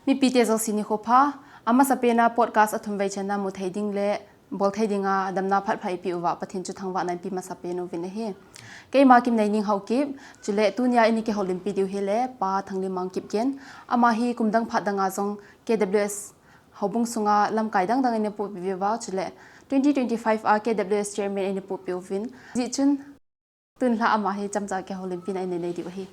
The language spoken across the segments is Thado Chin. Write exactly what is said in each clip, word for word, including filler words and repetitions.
Mipite jouse nikho pha, amasapen a podcast athumvei channa mu thei ding le bol thei dinga damna phat pha eipeh uva Pathen chu thangvahna inpe masapen uvin ahi. Keima Kimneining Haokip, chule tunia eini kihoulimpi diu hi le Pa Thanglimang Kipgen, ama hi kum dang phat danga jong K W S houbung sunga lamkai dang dang eina puipi uva, chule twenty twenty-five a K W S chairman eina puipi uvin. Hijeh chun, tun lha ama hi chomcha kihoulimpina eina nei diu ahi.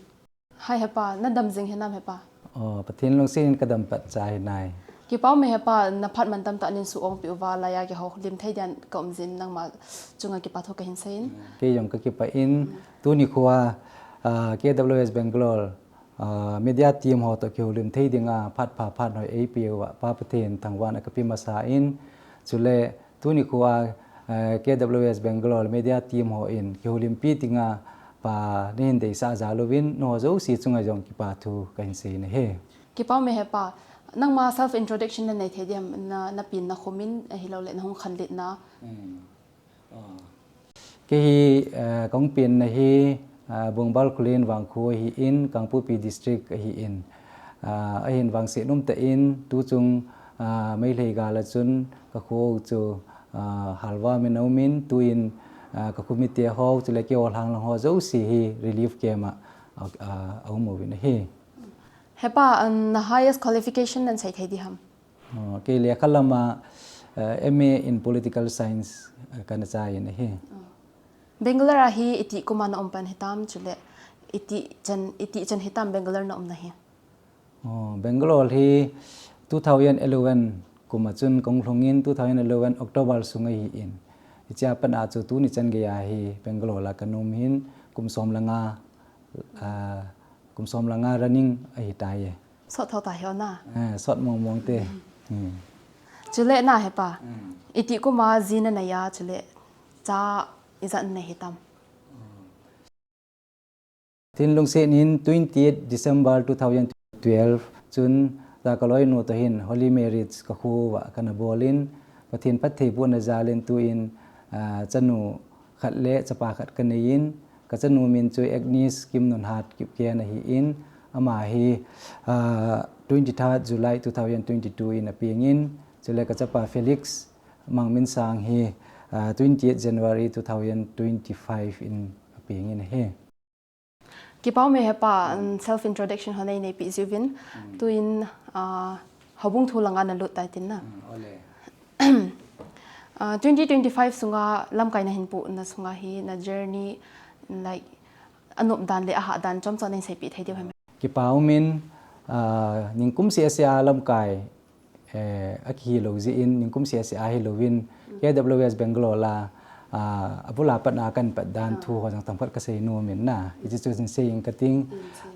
Hi hepa, nadam jing hinam hepa? Oh, Pathen lungset in kadam pat cha hinai. Kipa ume hepa, naphat mantam tah in neisuh ongpi uva, laiya kihoulim thei dia kaum jeh in nangma chunga kipa thu kahin seiyin. Kei jong kakipah in, tuni khoa, ah, K W S Bangalore, ah, media team ho toh kihoulim thei dinga phat pha phat hoi eipeh uva Pa Pathen thangvahna kape masa in, chule tuni khoa, eh, K W S Bangalore media team hon kihoulimpi dinga Pa nahin deisah jal uvin, nangho jouse chunga jong kipa thu kahin seiyin ahi. Kipa ume hepa, nangma self introduction nanei thei diam, na, napen nakhum in ahilouleh nahung khanlet na. Hmm. Ah. Kei hi, eh, kahung penna hi, ah, Bongbal Khullen Vangkho ahin, Kangpokpi District ahin. Ah, ahin vangset umtah in, tuchung, ah, Meitei gal a chun kakho chu, ah, halvam in aumin, tuin, ah, kakho mite ho, chule keiho lhanglang ho jouse hi relief camp a, ah, ah, aum uvin ahi. Hepa, um, na highest qualification nasei thei diham? Oh, kei lekha lama, eh, M A in Political Science, eh, kana chai in ahi. Oh. Bangalore a hi itih kuma naum pan hitam, chule itih chan, itih chan hitam Bangalore naumna hi? Oh, Bangalore hi two thousand eleven kuma chun kahung lhungin, two thousand eleven October sunga ahin. Hichea pat a chu tuni chan geiya hi Bangalore a kana um in, kum som le nga, ah, kum som le nga running ahitai. Sot thou ta hi ona? Eh, sot mong mong te. Hmm. Chule na hepa. Hmm. Itih kuma ji nanei a, chule cha ijat nanei hitam? Pathen lungset in twenty-eight December two thousand twelve chun, cha kaloinu toh hin holy marriage kakho uva kana bol in, Pathen phattheibohna jal in tuin, ah, chanu khat le chapa khat kanei in, kachanu min chu Agnes Kimnunhat Kipgen ahin, ama hi, ah, twenty-third July two thousand twenty-two in apeng in, chule kachapa Felix Mangminsang hi, ah, twenty-eight January two thousand twenty-five in apeng in ahi. Kipa ume hepa, um, self introduction ho nei, neipeh jiuvin. Hmm. Tuin, ah, houbung thu langa nalut tai tin na. Hmm, ole. Ah, twenty twenty-five sunga lamkai nahin puina sunga hi na journey, like, anop dan le ahah dan chomcha neiseipeh thei diu ham? Kipa umin, ah, ningkum seh seh a lamkai, eh, akihi lou jeh in, ningkum seh seh a hilouvin, K W S Bangalore a, ah, abul a pat a kahin pat dan thu ho jong tamkhat kasei nom in na. Hiche chu hin sei inge kating,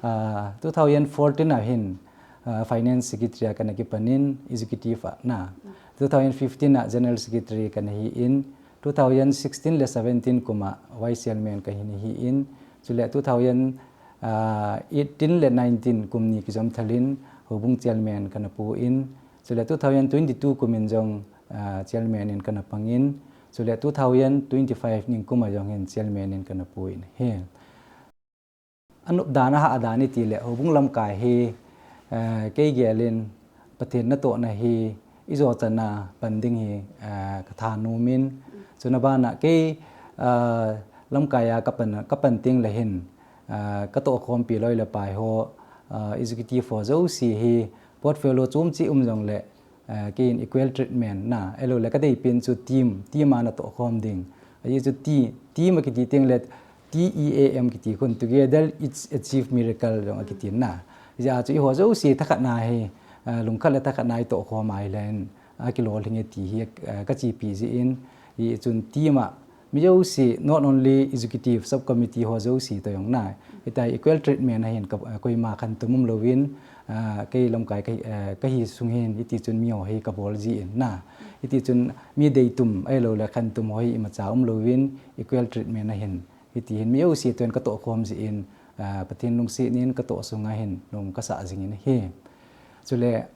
ah, two thousand fourteen a hin, ah, Finance Secretary a kana kipan in, Executive a na. Two thousand fifteen a General Secretary kana hi in, two thousand sixteen le seventeen kuma Vice Chairman kahin hi in, chule two thousand, ah, eighteen le nineteen kum ni kijom thal in, houbung Chairman kana pu in, chule two thousand twenty-two kum in jong, ah, Chairman in kana pang in, chule two thousand twenty-five ningkum a jong hin Chairman in kana pu in ahi. Anop dan ahah dan iti le, houbung lamkai hi, eh, kei gel in Pathen natohna hi ijo chan a pan ding hi, eh, katha nom in. Chuna bana kei, eh, lamkai a kapan, kapan teng le hin, eh, katoh khompi loi le pai ho, eh, executive ho jouse hi portfolio chom cheh um jong le, eh, kei in equal treatment na, ahilou le kadei pen chu team, team a natoh khom ding. Ajeh chu te-, team akiti teng le T E A M kiti khun, together it's achieve miracle jong akiti na. Ajeh chu eiho jouse thakhat na hi, eh, lungkhat le thakhat na itoh khom a ahile, akilolhing e ti hi, eh, kachepi jeh in, hichun team a mi jouse, not only executive, subcommittee ho jouse toh jong na, hitia equal treatment ahin ka, eh, koima khantoh um louvin, ah, kei lamkai ka, eh, kahi sung hin, hiti chun mi ho hi kabol jin na. Hiti chun mi deitum, ahilou le khantum ho hi imacha um louvin, equal treatment ahin. Hiti hin mi jouse toh hin katoh khom jin, ah, Pathen lungset in katoh sunga hin, nung kasah jing in ahi. Chule,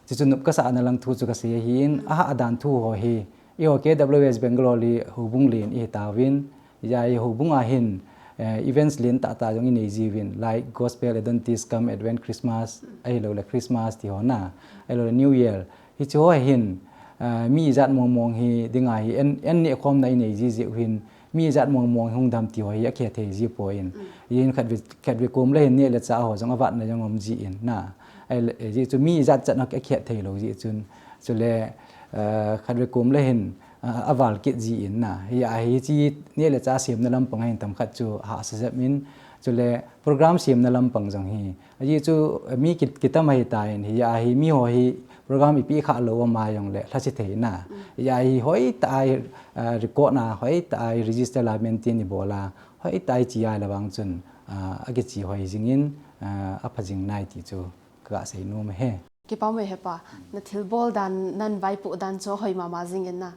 Chuchu nop kasah na lang thu chu kasei ahin, ahah dan thu ho hi, eiho K W S Bangalore le houbung len ihi tauvin, hijeh a houbung a hin, eh, events len tah tah jong inei jiuvin, like Gospel Adventist Camp, Advent Christmas, ahilou le Christmas ti ho na, ahilou le New Year. Hiche ho hin, eh, mi ijat mong mong hi dinga hi en, en neh khomna inei ji jeh u hin, mi ijat mong mong hung dam ti ho hi akhe thei ji poi. Ijeh inem khat ve, khat ve kom le hin neh le chah ho jong avatna jong um jin na. Ahile, eh, jeh chu mi ijat chat na akhe thei lou jeh chun. Chule, eh, khat ve kom le hin, ah, aval kit jin na. Hia hi hiche neh le chah semna lampang a hin tam khat chu hahsa jep in. Chule program semna lampang jong hi. Ajeh chu, eh, mi ki, kitam ahitan, hia hi mi ho hi program ipi kha lou ama jong le lhachi thei na. Hia hi hoitah a, ah, record na, hoitah a register la maintain ibol a, hoitah a ichi a le vang chun, ah, akichi hoi jing in, ah, apha jing nai ti chu ka sei nom e. Kipa um e hepa, na thilbol dan, na vaipoh dan chu hoi mama jing in na,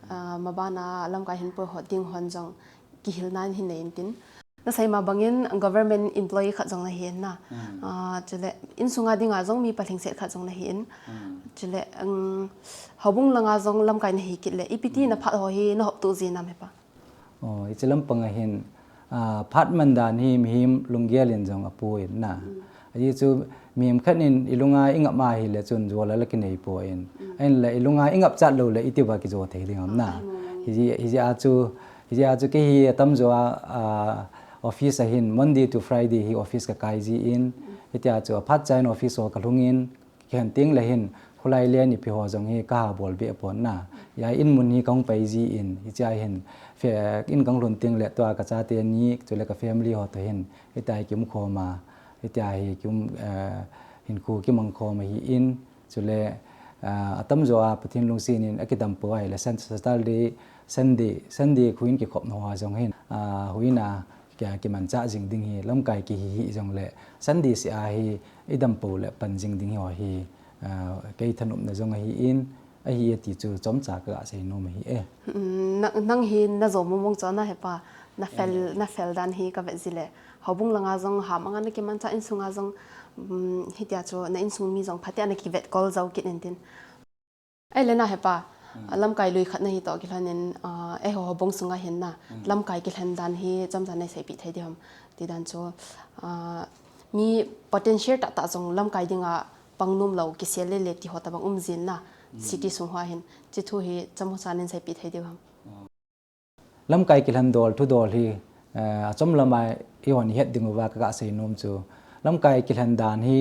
ah, maban a lamkai hin pui ho ding hon jong kihilna hin nei in tin. Na sei ma bangin government employee khat jong na hi in na. Ah, chule, insung a dinga jong mi palhingset khat jong na hi in. Chule, um, houbung langa jong lamkai na hi kit le, ipi ti na phat ho hi na hop to ji nam hepa. Oh, hiche lampang a hin, ah, phat man dan hi mihem lunggel in jong apui na. Ajeh chu mihem khat in ilunga ingap ma hile chun jol a la kinei poi. Ahinla ilunga ingap chat lou le iti ba kijo thei ding ham na. Hijeh, hijeh a chu, hijeh a chu kei hi atam jo a, ah, office a hin Monday to Friday hi office ka kai jin. Hitia chu aphat cha in office ho ka lhung in, Khen teng le hin, khulai le nipi ho jong hi ka ha bol be pon na. Hia in mun hi ka hung pai jin, hichea hin, fe-, in ka hung lhun teng le tua ka chate ni, chule ka family ho to hin, hitia hi ki um khom a, hitia hi ki um, eh, hinkho ki mang khom ahin, chule, eh, atam jo a Pathen lungset in akidam pou ahile, Sun-, Saturday, Sunday, Sunday khu in kikhop na ho jong hin, ah, huin a, Kia kimanchah jing ding hi, lamkai kihi hih jong le, Sunday seh a hi, i dam pou le pan jing ding hi ho hi, ah, kei thanopna jong ahin, ahi e ti chu chomcha ka ga sei nom ahi e. Mm, nang, nang hi na jo mong mong chu na hepa, na fel, na fel dan hi ka vet ji le. Houbung langa jong ham anga na kimanchah insunga jong, mm, hitia chu na insung mi jong phatea na kivet kol jou kit in tin. Ahile na hepa, lamkai lui khat na hi toh kilhon in, ah, eiho houbung sunga hin na, lamkai kilhen dan hi chomcha nei seipeh thei diu ham, ti dan chu, ah, mi potential tah tah jong lamkai dinga pang nom lou, kisel le le ti ho tabang um jin na, city sung hoa hin, hiche thu hi chomcha nei seipeh thei diu ham. Lamkai kilhen dol, thu dol hi, eh, achom lama eihon ihet ding uva ka ga sei nom chu. Lamkai kilhen dan hi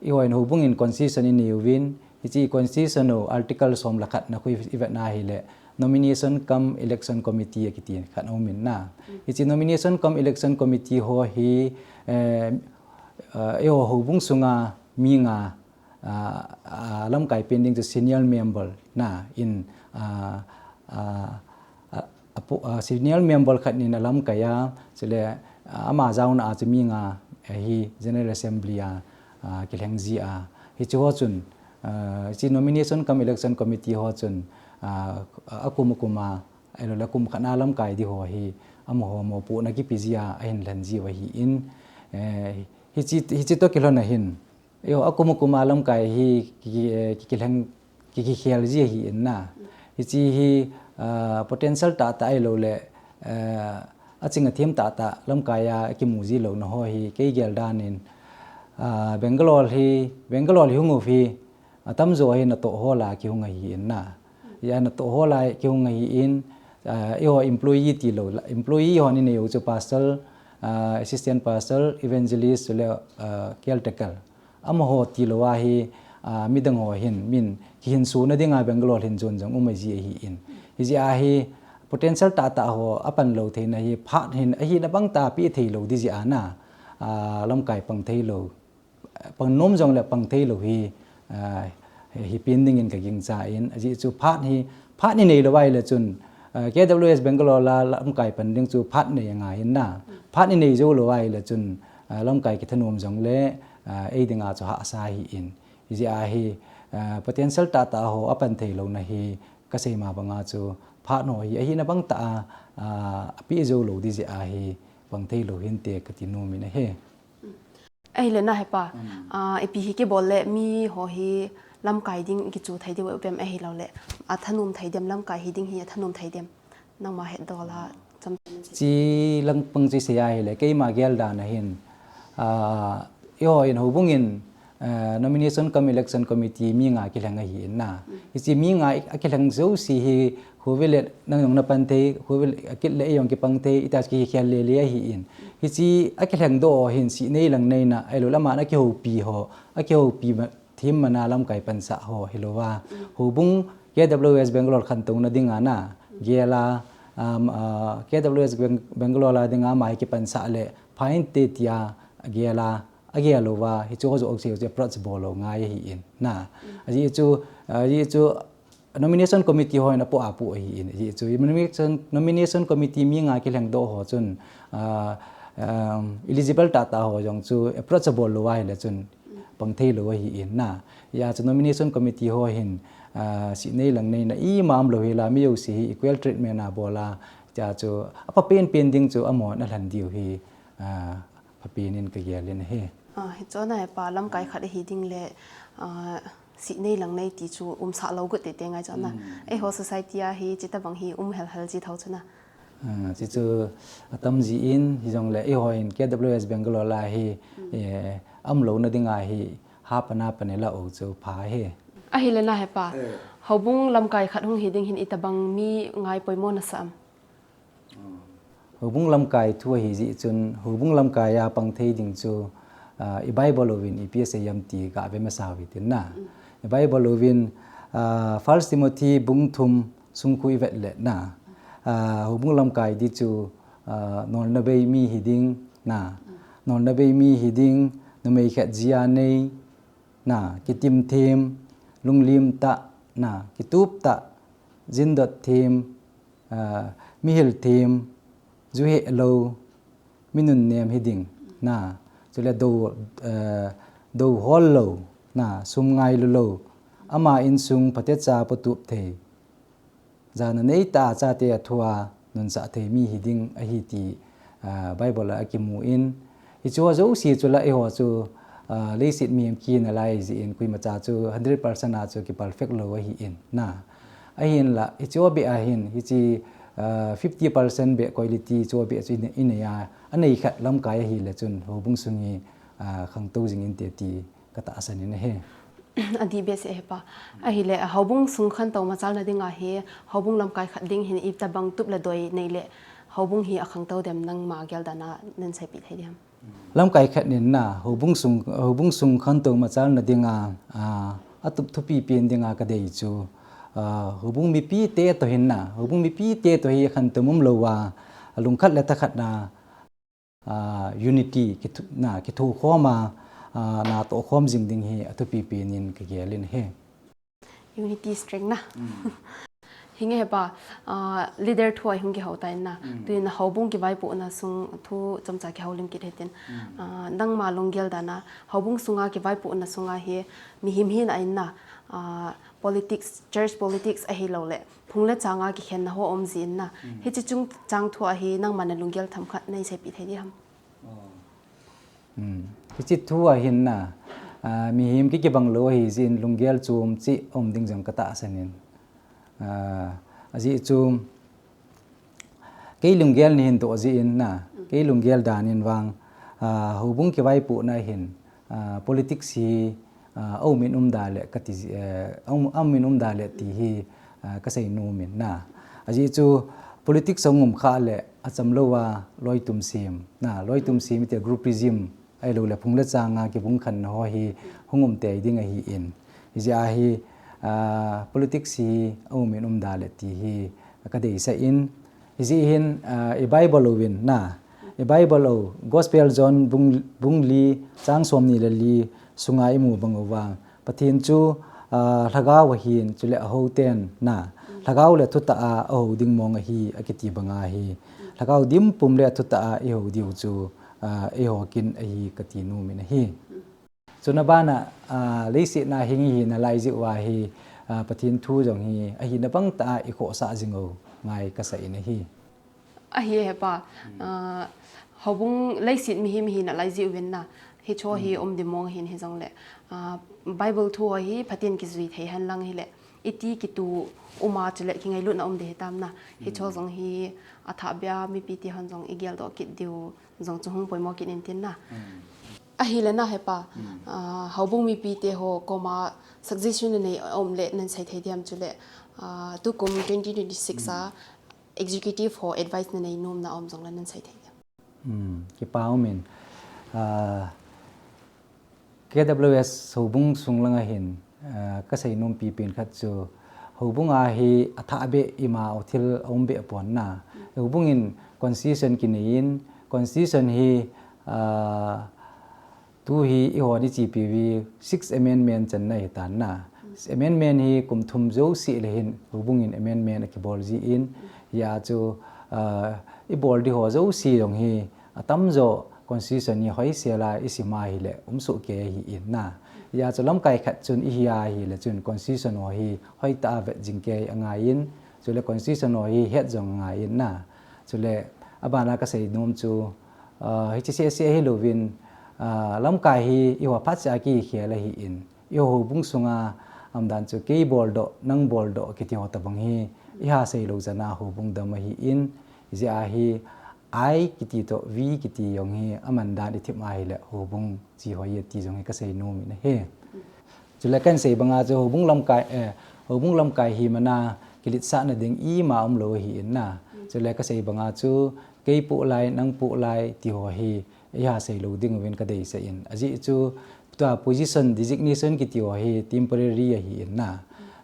eihon houbung in constitution inei uvin, hiche constitution u article som le khat na khu ivet na hile, nomination cum election committee akiti khat aum in na. Hiche nomination cum election committee ho hi, eh, eh, eiho houbung sunga mi nga, ah, ah, lamkai pen ding chu senior member na in, ah, ah, ah, apu-, ah, senior member khat in alamkai a, chule, ah, ama jaona a chu mi nga, eh, hi General Assembly a, ah, kilheng ji a. Hiche ho chun, ah, hiche nomination cum election committee ho chun, ah, akum akum a, ahilou le kum khat na lamkai di ho hi, amaho mopohna kipe ji a, ahin lhen ji u ahin, eh, hiche, hiche toh kilhon a hin, Eiho, akum akum a lamkai hi ki, ki, eh, ki, kilheng, ki, kikhel ji ahin na. Hiche hi, ah, potential tah tah ahilou le, eh, aching athem tah tah lamkai a kimu ji louna ho hi kei gel dan in, ah, Bangalore hi, Bangalore hi hung u hi, atam jo hi natoh hol a kihung ahin na. Hia natoh hol a kihung ahin, ah, eiho employee ti lou, employee ho inei u chu pastor, ah, assistant pastor, evangelist, chule, ah, caretaker. Amaho tilou a hi, ah, midang ho hin, min kihinsona dinga Bangalore hin jon jong um aji ahin. Hijeh a hi potential tah tah ho apan lou theina hi phat hin, ahina bang tah a pe thei lou di jeh a na, ah, lamkai pang thei lou, pang nom jong le pang thei lou hi, ah, hi pen ding in ka gingcha in, ajeh chu phat hi, phat inei lou ahile chun, ah, K W S Bangalore a lamkai pan ding chu phat nei angai in na. Phat inei jou lou ahile chun, ah, lamkai kithanom jong le, ah, ei dinga chu hahsa ahin. Hijeh a hi, ah, potential tah tah ho apan thei louna hi ka sei ma banga chu phat ho hi ahina bang tah a, ah, ape jou lou di jeh a hi pang thei lou hinte kati nom in ahi. Ahile na hepa, ah, ipi hi kibol le mi ho hi lamkai ding kichu thei diu vem ahilou le, athanom thei dem lamkai hi ding hi athanom thei dem. Nangma het dol a, Chi langpang chi seia hile, keima gel dan a hin, ah, eiho in houbung in, ah, nomination cum election committee mi nga kilheng ahi in na. Hichi mi nga a kilheng jouse hi, hovel le nang jong na pan thei, hovel a kit le ei jong kipang thei, ita kikhel le le ahi in. Hichi a kilheng doh hin si nei lang nei na, ahilou le ama na kihoupi ho, a kihoupi ma, thim mana lamkai pansah ho, hilou va. Houbung K W S Bangalore khantouna dinga na, gel a, um, ah, K W S Bang-, Bangalore la dinga ama hi kipansah le, pha inte tia, gel a, agel lou va, hichu ho jouse chu approach bol lou ngai ahi in. Na, ajeh chu, ajeh chu, nomination committee ho in apoh apoh ahi in. Ajeh chu, nomination, nomination committee mi nga kilheng doh ho chun, ah, um, eligible tah tah ho jong chu approach bol lou va hile chun, pang thei lou ahi in na. Hijeh chu nomination committee ho hin, ah, si nei lang nei na ima umlou hila mi jouse hi equal treatment a bol a, hijeh chu apha pen pen ding chu amahon alhen diu hi, ah, pha pen in ka gel in ahi. Ah, hichu na hepa lamkai khat ahi ding le, ah, si nei lang nei ti chu umsah lou got tete ngai chu na. Eiho society a hi chuti bang hi um hel hel ji thou chu na. Ah, chuchu atam ji in, hijongle eiho in K W S Bangalore la hi, eh, umlouna dinga hi, ha pana panela u chu pha hi. Ahile na hepa, houbung lamkai khat hung hi ding hin ita bang mi ngai poimo na sa am? Houbung lamkai thu ahi jeh chun, houbung lamkai a pang thei ding chu, ah, i Bible uvin ipi asei am ti ka ve masa u hitin na. I Bible uvin, ah, First Timothy bung thum sung khu i vet le na, ah, houbung lamkai di chu, ah, nolna bei mi hi ding na, nolna bei mi hi ding, numei khet jia nei na, kitim them, lunglim tah na, kitup tah, jindot them, ah, mihil them, ju heh lou, mi nunnem hi ding na, chule dou, eh, dou hol lou na, sum ngailu lou, ama insung phatecha potup thei, jana nei tah a chate a thua nunsah thei mi hi ding ahi ti, ah, Bible a akimu in, hichu ho jouse chu la eiho chu, ah, leiset mihem kina lai jeh in koima cha chu hundred percent a chu ki perfect lou ahi in na. Ahinla, hichu ho beh a hin, hichi, ah, fifty percent beh quality chu ho beh chu i nei, i nei a, anei khat lamkai ahile chun houbung sung hi, ah, khangtou jing inte ti ka tahsan in ahi. Adih behseh hepa. Ahile, houbung sung khantou machalna dinga hi, houbung lamkai khat ding hin ita bang tup le doi nei le, houbung hi akhangtou dem nangma gel dan a nei seipeh thei diham? Lamkai khat nin na, houbung sung, houbung sung khantou machalna dinga, ah, atup thupi pen dinga ka dei chu, ah, houbung mipite toh hin na, houbung mipite toh hi khantou umlou a, alungkhat le thakhat na, ah, unity kithu-, na, kithukhom a, ah, natoh khom jing ding hi athupi pen in ka gel in ahi. Unity strength na. Hinge hepa, ah, leader thu a hung kihou ta in na. Tuin houbung kivaipohna sung thu chomcha kihoulim kit hitin. Ah, nangma lunggel dan a, houbung sunga kivaipohna sunga hi mihem hina in na, ah, politics, church politics ahilou le, phung le changa kikhenna ho um ji in na. Hichi chungchang thu a hi nangma na lunggel themkhat nei seipeh thei diham? Hichi thu a hin na, ah, mihem ki kibang lou ahi jeh in lunggel chom cheh um ding jong ka tahsan in. Ah, ajeh chu, kei lunggel ni hin toh jeh in na, kei lunggel dan in vang, ah, houbung kivaipohna hin, ah, politics hi, ah, aumin umda le kati, eh, aum, aumin umda le ti hi, ah, ka seinom in na. Ajeh chu politics a um kha le achamlou a loitum sem, na, loitum sem ite groupism, ahilou le phung le changa kibung khanna ho hi hung um tei ding ahi in. Hijeh a hi, ah, politics hi aumin umda le ti hi ka deisah in. Hijeh hin, ah, i Bible uvin na, i Bible u, Gospel John bung, bung li chang somni le li sunga imu bang uva, Pathen chu, ah, lhagao ahin, chule ahou ten na, lhagao le thutah a ahou ding mong ahi, akiti banga hi, lhagao dim pum le thutah a ihou diu chu, ah, eiho kin ahi kati nom in ahi. Chuna bana, ah, leiset na hing ihi nalai jeh uva hi, ah, Pathen thu jong hi ahina bang tah a ikhohsah jing u ngai kasa in ahi. Ahi hepa, ah, houbung leiset mihem ihi nalai jeh uvin na, hichu hi um dim mong ahin hijongle, ah, Bible thu ho hi Pathen kijui thei hen lang hile, Iti kitu uma chule kingailutna um ding hitam na. Hicho jong hi athah bea mipi te hon jong igel doh kit diu jong chu hung poimo kit in tin na. Ahile na hepa, ah, houbung mipi te ho koma suggestion nanei um le nan sei thei diam chule, ah, tukum twenty twenty-six a executive ho advice nanei nom na um jong le nan sei thei diam. Hmm, kipa um in, ah, K W S houbung sung langa hin, ah, kasei nom pipen khat chu houbung a hi athah beh ima u thil aum beh pon na. Houbung in constitution kinei in, constitution hi, ah, tu hi ihon ichepi uvi six amendment channa hitan na. Amendment hi kum thum jouse le hin houbung in amendment akibol ji in, hia chu, ah, ibol di ho jouse jong hi atamjo constitution hi hoisel a isim a hile umsoh kei ahi in na. Hia chu lamkai khat chun ihi a hile chun constitution ho hi hoitah a vet jing kei angai in, chule constitution ho hi het jong angai in na. Chule abana kasei nom chu, ah, hiche seh seh hilouvin, ah, lamkai hi iho phat seh a kikhel ahi in, iho houbung sunga umdan chu kei bol doh, nang bol doh kiti ho tabang hi iha sei lou jeh a houbung dam ahi in, hijeh a hi I kiti toh V kiti jong hi aman dan ithip a hile houbung chi hoi e ti jong hi kasei nom in ahi. Chule kahin sei banga chu houbung lamkai, eh, houbung lamkai hi mana kiletsahna ding ima umlou ahi in na. Chule kasei banga chu kei poh lai, nang poh lai ti ho hi iha sei lou ding uvin kadeisah in. Ajeh chu tua position designation kiti ho hi temporary ahi in na.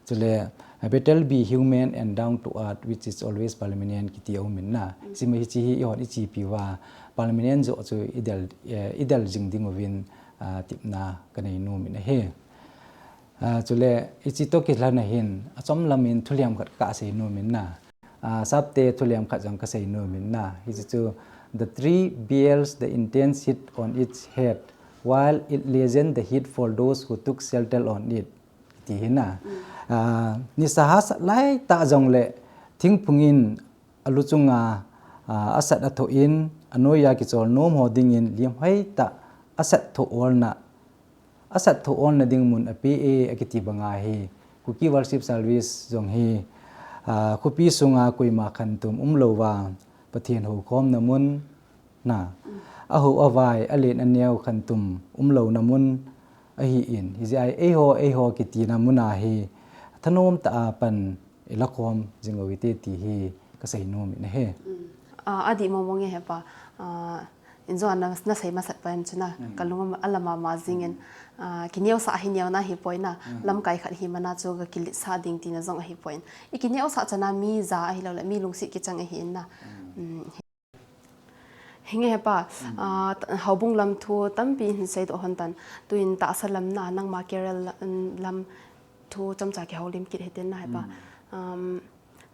Chule, uh, better be human and down to earth, which is always permanent kiti aum in na. Hijeh a hiche hi ihon ichepi uva permanent joh chu idel, eh, idel jing ding uvin, ah, tepna kanei nom in ahi. Ah, chule hiche toh kilhon a hin achom lam in thulem khat kasei nom in na. Ah, sapte thulem khat jong kasei nom in na. Hiche chu, "The tree bears the intense heat on its head, while it lessens the heat for those who took shelter on it," ti hi na. Ah, nisa hahsat lai tah jong le thingphung in alu chunga, ah, asat athoh in, anoiya kichol nom ho dingin lim hoitah asat thoh olna, asat thoh olna ding mun ape e akiti banga hi Kuki Worship Service jong hi, ah, khopi sunga koima khantum umlouva Pathen houkhomna mun na, ahou avai, alen aneo khantum umlouna mun ahi in, hijeh a eiho, eiho kitina muna hi thanom tah a pan ilakhom jing u hite ti hi kasei nom in ahi. Ah, adih mong mong e hepa. Ah, injo a na, nasei masat pa in chu na, kalung a alam mama jing in. Ah, kineosah hi neona hipoi na, lamkai khat hi mana chu kakiletsah ding tina jong ahipoi. Ikineosah chan a mi ja ahilou le mi lungset kichang ahi in na. Hinge hepa, ah, houbung lam thu tampi hin seidoh hon tan. Tuin tahsa lam na, nangma career la-, lam thu chomcha kihoulim kit hitin na hepa. Um,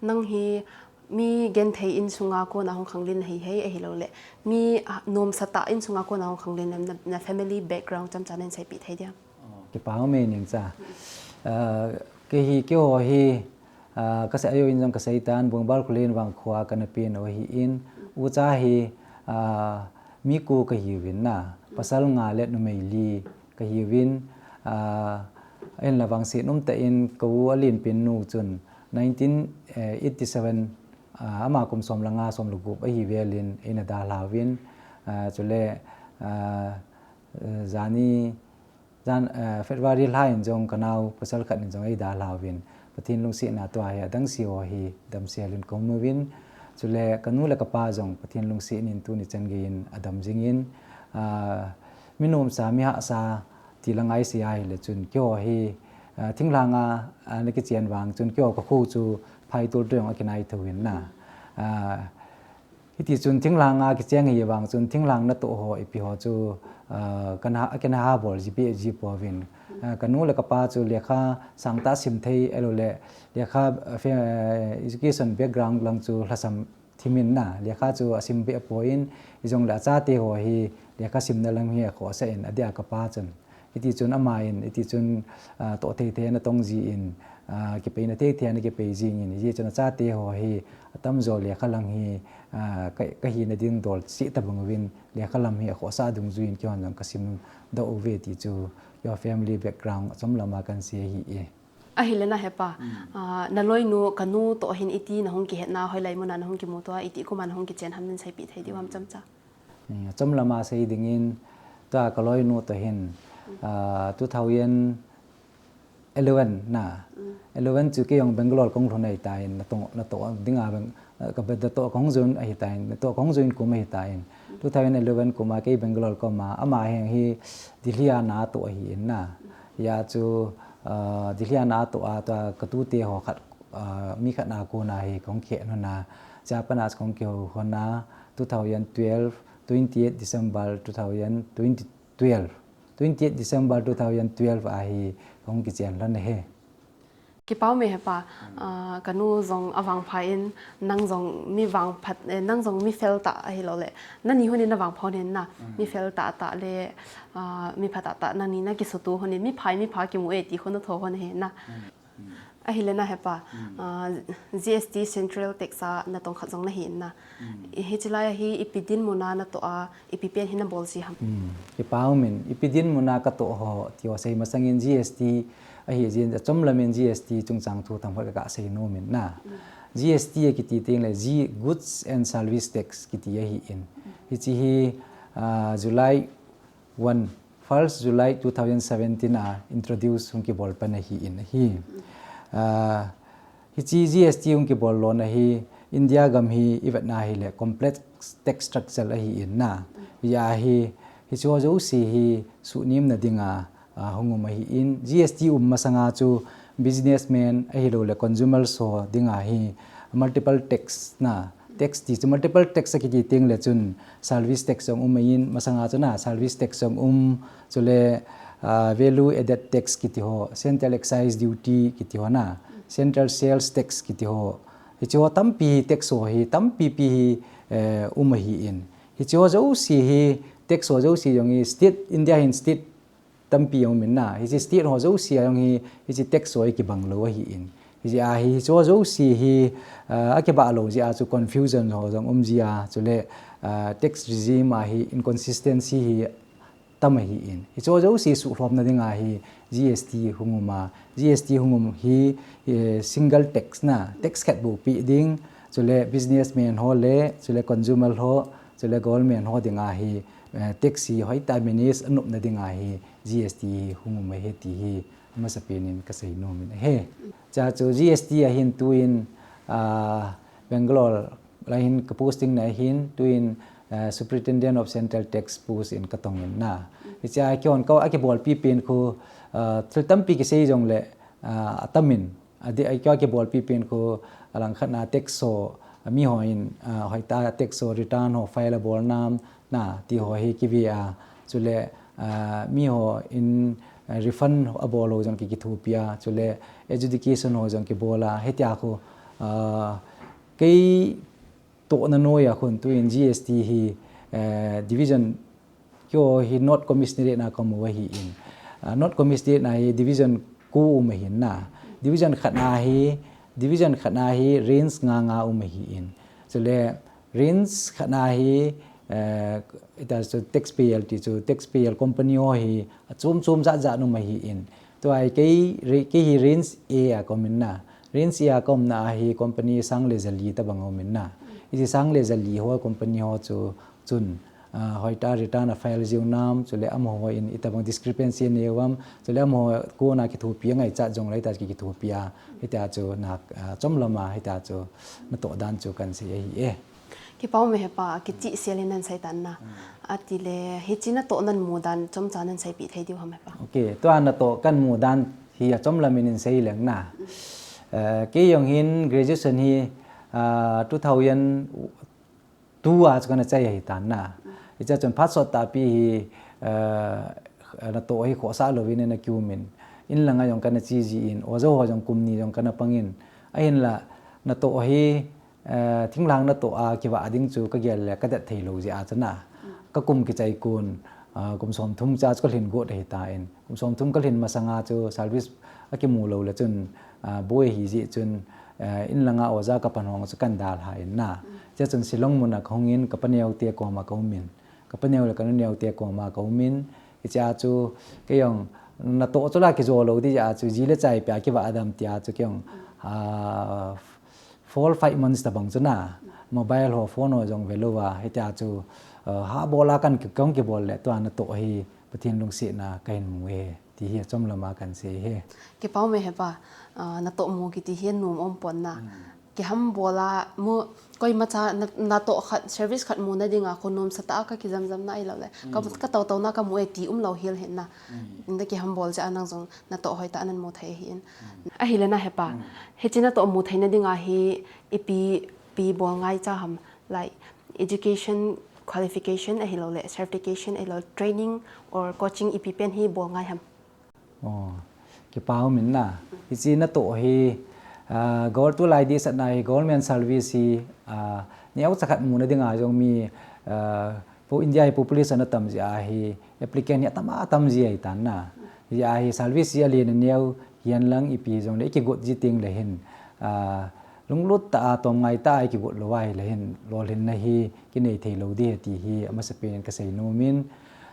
nang hi mi genthei insunga kona hung khanglen nahi hei ahilou le, mi, ah, nomsa tah insunga kona hung khanglen na, na family background chomcha nahin seipeh thei diam? Kipa um e Nengcha. Ah, kei hi, keiho hi, ah, kasei ajo in jong kasei tan, Bongbal Khullen Vangkho a kana pen u ahi in, ucha hi, ah, mi ko kahiuvin na, pasal nga le numei li kahiuvin, ah, ahinla vangset umtah in ka u alenpen nu chun nineteen eighty-seven, ah, ama kum som le nga, som le gup ahi vel in eina dalhauvin, ah, chule, ah, jani Jan, eh, February lha in jong kanao pasal khat in jong eidalhauvin, Pathen lungsetna tua hi adangse ho hi damsel in kaum uvin, chule kanu le kapa jong Pathen lungset in tuni chan geiyin adam jingin, ah, mi nomsa, mi hahsa ti langa isei ahile chun keiho hi, ah, thinglhanga, ah, nakichen vang chun keiho kakho chu phaitol toh jong akinai thouvin na. Ah, Hiti chun thinglhanga kicheng hi vang chun thinglhang natoh ho ipi ho chu, ah, kana, akina habol ji pi ji pouvin. Ah, kanu le kapa chu lekha sangtah sim thei ahilou le lekha, ah, fe-, eh, education background lang chu lhasam thimin na, lekha chu asim be poi in, hijongle achate ho hi lekha simna lang hi akhohsah in, adeh a kapa chun. Hiti chun ama in, hiti chun, ah, toh thei thei a natong jin, ah, kipeina thei thei a nakipei jingin, hiti chun achate ho hi atamjo lekha lang hi, ah, ka, kahina ding dol cheh tabang uvin lekha lam hi akhohsah dungjuiyin keihon jong kasim doh uve ti chu keiho family background achom lama kahin sei ahi e. Ahile na hepa, ah, na loinu, ka nu toh hin iti na hung kihetna, hoilai muna na hung kimuto a, iti kuma na hung kichen ham nin seipeh thei diu ham chomcha. Hmm, chomlama sei dingin, tua ka loinu toh hin, ah, two thousand eleven na. Eleven chu kei jong Bangalore kong lhun ahitan, natoh, natoh dinga Bang-, ka be-, natoh kong join ahitan, natoh kong join kum ahitan. Two thousand eleven kuma kei Bangalore koma, ama heng hi Delhi a natoh ahin na. Hia chu, ah, Delhi a natoh a tua ka tute ho khat, ah, mi khat na kona hi kong kihou na. Japan a kong kihou na two thousand twelve, twenty-eight December two thousand twelve. Twenty-eight December two thousand twelve a hi kong kichen lhon ahi. Kipa um e hepa, ah, ka nu jong avangpha in, nang jong mi vangphat, eh, nang jong mi fel tah ahilou le. Nani hon in na vangpha hon in na, mi fel tah tah le, ah, mi pha tah tah nani na kisutu hon in, mi phai mi pha kimu e ti hon na tho hon he na. Ahile na hepa, ah, G S T Central Tax a natong khat jong nahi in na. Hiche lai a hi ipi dinmun a natoh a, ipi pen hi nabol ji ham. Hmm. Kipa um in, ipi dinmun a katoh ho, ti ho sei masang in G S T ahi jin, achom lam in G S T chungchang thu themkhat ka, ka sei nom in na. G S T akiti teng le G, Goods and Service Tax kiti ahi in. Hiche hi, ah, July one, first July two thousand seventeen a introduce hung kibol pan ahi in ahi. Ah, hiche G S T hung kibol lona hi India gam hi ivet na hile complex tax structure ahi in na. Hia hi, hiche ho jouse hi suhnem na dinga, ah, hung um ahi in. G S T um masanga chu businessman ahilou le consumer ho dinga hi multiple tax na. Tax ti chu multiple tax akiti teng le chun service tax jong um ahin, masanga chu na service tax jong um, chule, ah, value added tax kiti ho, central excise duty kiti ho na, central sales tax kiti ho. Hiche ho tampi hi tax ho hi, tampi pi hi, eh, um ahi in. Hiche ho jouse hi tax ho jouse jong hi state, India hin state tampi jong um in na, hiche state ho jouse a jong hi, hiche tax ho hi kibang lou ahi in. Hiche a hi, hiche ho jouse hi, ah, akibah lou jeh a chu confusion ho jong um jia, chule, ah, tax regime a hi inconsistency hi tam ahi in. Hiche ho jouse suhlhomna dinga hi G S T hung um a, G S T hung um hi, eh, single tax na, tax khat bou pe ding, chule businessman ho le, chule consumer ho, chule government ho dinga hi, eh, tax hi hoitah a manage anopna dinga hi G S T hi hung um ahi ti hi amasapen in ka sei nom in ahi. Chua chu G S T a hin tuin, ah, Bangalore lai hin ka posting na hin tuin, ah, Superintendent of Central Tax post in ka tong in na. Hiche a kihon ka, akibolpi pen khu, ah, thil tampi kisei jong le, ah, atam in, adeh a kibolpi pen khu alangkhat na tax ho, mi ho in, ah, hoitah a tax ho return ho file abol nam, na, ti ho hi kive a, chule, ah, mi ho in, ah, refund abol ho jong ki, kithopi a, chule adjudication ho jong kibol a, hitia khu, ah, kei tohna noiya khun tuin G S T hi, eh, division kio hi North Commissionerate na ka um u ahi in. Ah, North Commissionerate na hi division ko um ahin na. Division khat na hi, division khat na hi range nga nga um ahi in. Chule range khat na hi, eh, ita chu taxpayer ti chu taxpayer company ho hi achom chom jat jat um ahi in. Tua hi kei, re-, kei hi range A a ka um in na. Range A a ka umna a hi company sang le jali tabang a um in na. Hiche sang le jali ho company ho chu chun, ah, hoitah a return a file jiu nam, chule amaho in itabang discrepancy anei uvam, chule amaho kona kithopi angaichat jong le ita kithopi a, hitia chu na, ah, chom lama hitia chu natoh dan chu kan sei ahi e. Kipa um e hepa, kichehsel in nan sei tan na. Atile, hiche natoh nan mu dan chomcha nan seipeh thei diu ham hepa. Ok, tua natoh kan mu dan hi achom lam in in sei leng na. Eh, kei jong hin graduation hi, ah, two thousand two a chu kana chai ahi tan na. Hiche a chun phat sot tahpi hi, eh, natoh hi khohsah louvin ana kium in. In langa jong kana che ji in, oja ho jong kum ni jong kana pang in. Ahinla, natoh hi, eh, thinglhang natoh a kivah ding chu ka gel le ka det thei lou jeh a chu na. Ka kum kichai kon, ah, kum somthum cha chu ka lhin got ahi tan. Kum somthum ka lhin masanga chu service akimu lou le chun, ah, boi ahi jeh chun, ah, in langa oja ka pan hong chu kan dalha in na. Hiche a chun Shillong mun a ka hung in ka paneo te koma ka um in. Ka paneo le ka nuneo te koma ka um in. Hiche a chu kei jong, Natoh chu la kijo lou di a chu ji le chai pia kiva adam tia chu kei jong, ah, four five months tabang chu na mobile ho phone ho jong ve louva hitia chu, ah, ha bol a kan ki, kan kibol le tua natoh hi Pathen lungsetna kahin mu e ti hi achom lama kan sei e. Kipa um e hepa, ah, natoh mu kiti hi nom um pon na. Kihambol a mu, koima cha na, natoh khat, service khat muna dinga, kho nomsa tah a ka kijamjamna ahilou le. Ka, ka toutouna ka mu e ti umlou hel hin na. Inda kihambol jeh a nang jong natoh hoitah a nan mu thei ahin. Ahile na hepa. Hiche natoh mu theina dinga hi ipi, pi bol ngai cha ham, like education qualification ahilou le, certification ahilou, training or coaching ipi pen hi bol ngai ham. Oh, kipa um in na. Hiche natoh hi, ah, gol tulai dihsatna hi government service hi, ah, neocha khat muna dinga jong mi, ah, po India hi population atam jeh a hi applicant hi atam atam ji ahitan na. Hijeh a hi service hi alen aneo hihen lang ipi jong le ikigot ji teng le hin, ah, lunglut tah a tomngai tah a ikigot lou ahile hin lolhinna hi kinei thei lou di ahi ti hi amasapen in kasei nom in.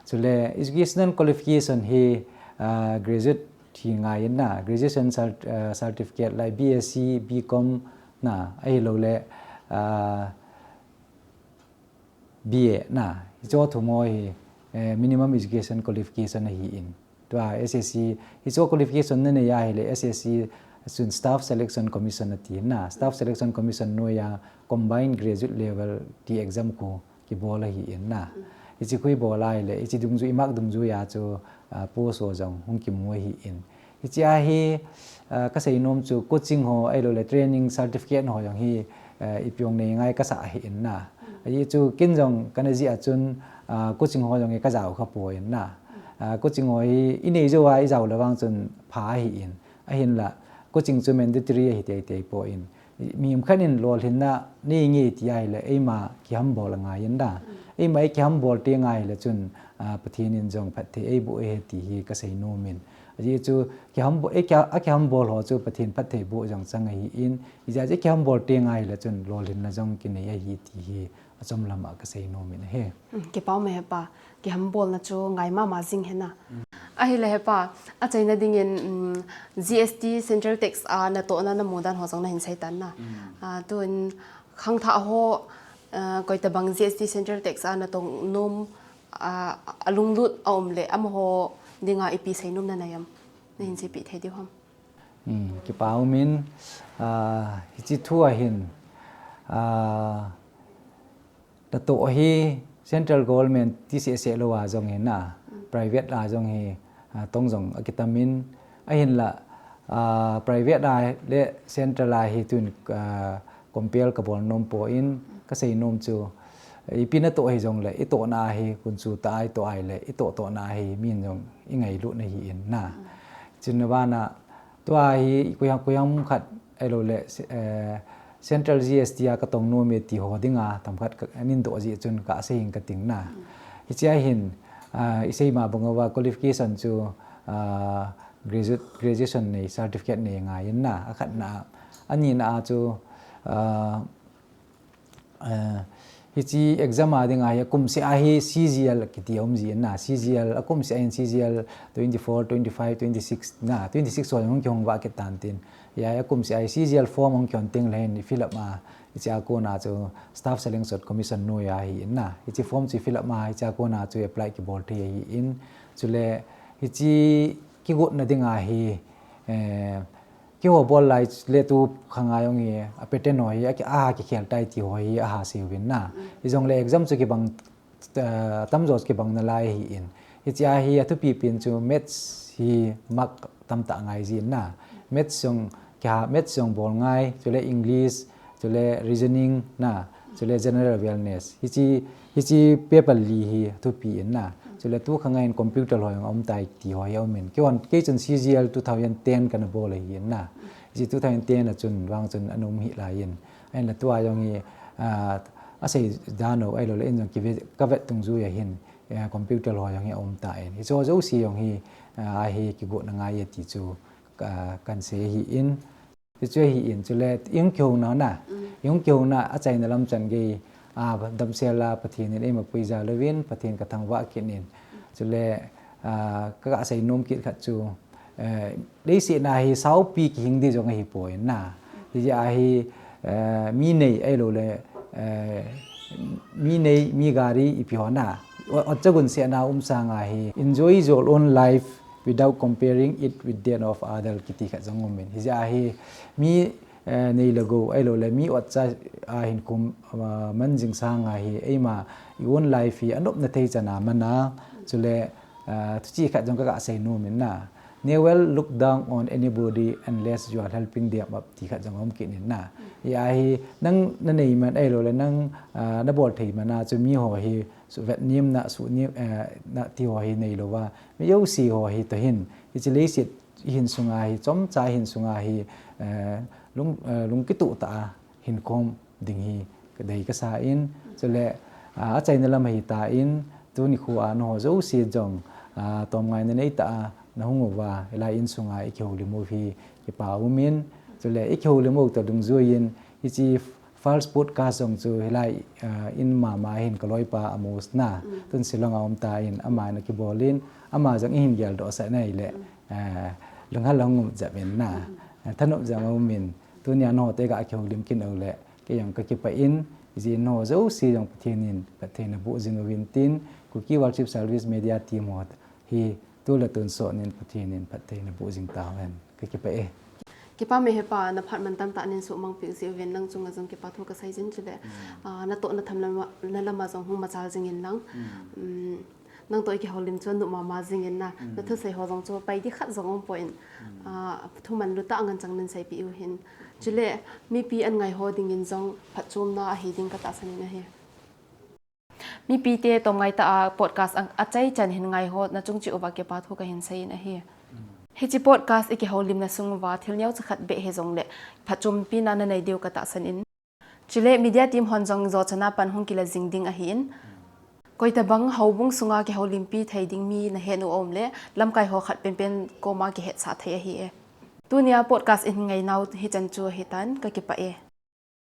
Chule educational qualification hi, ah, graduate hi ngai in na, graduation cert-, ah, certificate like B S C, B Com na, ahilou le, ah, B A na, hicho thum ho hi, eh, minimum education qualification ahin. Tua S S C, hicho qualification nanei ahile S S C chun Staff Selection Commission ati na, Staff Selection Commission noiya combined graduate level ti exam khu kibol ahin na. Hiche khu ibol ahile, hiche dungjui, i mark dungjui a chu, ah, post ho jong hung kimu ahin. Hiche a hi, ah, kasei nom chu coaching ho ahilou le training certificate ho jong hi, ah, ipi jong nei ngai kasa ahin na. Ajeh chu ken jong kana jih a chun, ah, coaching ho jong hi kajao kha poi na. Ah, coaching ho hi inei jou a ijao le vang chun pha ahin. Ahinla coaching chu mandatory ahi teitei poi. Mihem khat in lolhinna nei nge ti ahile eima kihambol angai in da. Eima ikihambol teng ahile chun, ah, Pathen in jong phatthei eiboh e ti hi kasei nom in. Ajeh chu kihambol, ei kia, akihambol ho chu Pathen phatthei boh jong chang ahin. Ijeh a chu ikihambol teng ahile chun lolhinna jong kinei ahi ti hi achom lama kasei nom in ahi. Mm, kipa um e hepa, kihambolna chu ngai mama jing hen na. Ahile hepa, achaina dingin, mm, G S T central tax a natohna namu dan ho jong nahin sei tan na. Ah, tun khangthah ho, ah, koitabang G S T central tax a natong nom, ah, alunglut aum le amaho dinga ipi sei nom nanei am? Nahin seipeh thei diu ham? Hmm, kipa um in, ah, hiche thu a hin, ah, natoh hi central government ti sehseh lou a jong hi na, private a jong hi, ah, tong jong akitam in, ahinla, ah, private a le central a hi tun, ah, compare kabol nom poi, kasei nom chu, ipi natoh hijong le, itohna hi, kunchu tah a itoh ahile, itoh tohna hi, min jong ingailut na ahin na. Chun abana, tua hi, koiham, koiham khat, ahilou le, eh, central G S T a katong nom e ti ho dinga, themkhat ka, anin doh jeh chun kasei hing kating na. Hiche a hin, ah, isei ma bang uva qualification chu, ah, graduate, graduation nei, certificate nei ngai in na, akhatna, anina a chu, ah, eh, hiche exam a dinga hi akum seh a hi C G L kiti aum ji in na, C G L akum seh a hin C G L twenty four, twenty five, twenty six na, twenty six ho jong kihong vah kit tan tin. Hia akum seh a hi C G L form hung kihon teng le hin fill up a, hiche a kona chu Staff Selection Commission noiya ahin na. Hiche form chu fill up a, hiche a kona chu apply kibol thei ahin. Chule hiche kigotna dinga hi, eh, keiho bol lai le tu khang a jong hi, a pattern ho hi, a ki, aha kikhel tai ti ho hi, aha sei uvin na. Hijongle exam chu kibang, eh, tamjo chu kibang nalai ahin. Hiche a hi athupi pen chu maths hi mark tamtah ngai jin na. Maths jong kiha, maths jong bol ngai, chule English, chule reasoning na, chule general awareness. Hiche, hiche paper li hi thupi in na. Chule tu khang a hin computer ho jong aum tai ti ho hi aum in. Kei hon, kei chun C G L two thousand ten kana bol ahin na. Hiche two thousand ten a chun vang chun ana um hih lai in. Ahinla tua jong hi, ah, asei dan u ahilou le in jong kive, kavet dungjui a hin, eh, computer ho jong hi aum tan. Hiche jouse jong hi, ah, ahi kigotna ngai e ti chu ka, kan sei ahin. Hichu ahin, chule, ihung kihouna na. Ihung kihouna achaina lam chan gei, a, damsel a Pathen in eima puija louvin, Pathen kathangvah kit in. Chule, Ah, ka, ka seinom kit khat chu, eh, leiset a hi saupi kihing ding jong ahipoi na. Hijeh a hi, eh, mi nei ahilouleh, eh, mi nei, mi gari ipi ho na. Ot, ot chagun sena um sanga hi, enjoy your own life without comparing it with that of other kiti khat jong umin. Hijeh a hi, mi eh, nei le gou, ahilouleh mi otcha a hinkho, ah, man jing sanga hi, eima i own life hi anopna thei chana mana, chule, ah, thuchih khat jong ka, ka seinom in na. Never look down on anybody unless you are helping them up ti khat jong um kit in na. Hijeh a hi, nang na nei man ahilouleh nang, ah, na bol thei mana chu mi ho hi, su vet nim na, su nim, eh, na ti ho hi nei louva. Mi jouse ho hi toh hin, hiche leiset hin sunga hi, chomcha hin sunga hi, eh, lung, eh, lung kituh tah a hin khom ding hi ka dei ka sa in, chule, ah, achaina lam ahi tan, tuni khoa nangho jouse jong, ah, tomngaina neitah a nahung uva, hilai in sunga i kihoulim u hi kipa umin, chule i kihoulim u toh dungjuiyin, hiche first podcast jong chu hilai, ah, in mama hin ka loipa Amos na, tun Shillong a um tan, ama na kibolin, ama jong i hin geldoh sah nai le, ah, lunghel a hung um jep in na, ah, thanop jong aumin, tunia nangho toh ka kihoulim kit u le, kei jong ka kipah in, ijeh inem itile jouse jong Pathen in phatthei naboh jing uvin tin, Kuki Worship Service Media Team ho hi, tule tonsot in Pathen in phatthei naboh jing tahen, ka kipah e. Kipah e hepa, na phat mantam tah in sumang peh jeh uvin nang chunga jong kipa thu ka seijin chule, ah, natoh na tham lama, na lama jong hung machal jing in lang. Um, nang toh i kihoulim chu nop mama jing in na, na thusei ho jong chu pai ding khat jong umpon, ah, thuman lutah a nganchang nahin seipeh u hin. Chule, mipi an ngai ho dingin jong phatchomna ahi ding ka tahsan in ahi. Mipite tomngai tah a podcast a, achaichan hin ngai ho na chung cheh uva kipa thu ka hin sei in ahi. Hiche podcast i kihoulimna sung uva thil neocha khat beh hijongle phatchompi na na nei diu ka tahsan in. Chule media team hon jong jochan a pan hung kila jing ding ahin. Koitabang houbung sunga kihoulimpi thei ding mi na het u aum le, lamkai ho khat penpen koma kihetsah thei ahi e. Tunia podcast i hin ngai nau hichan chu ahi tan, ka kipah e.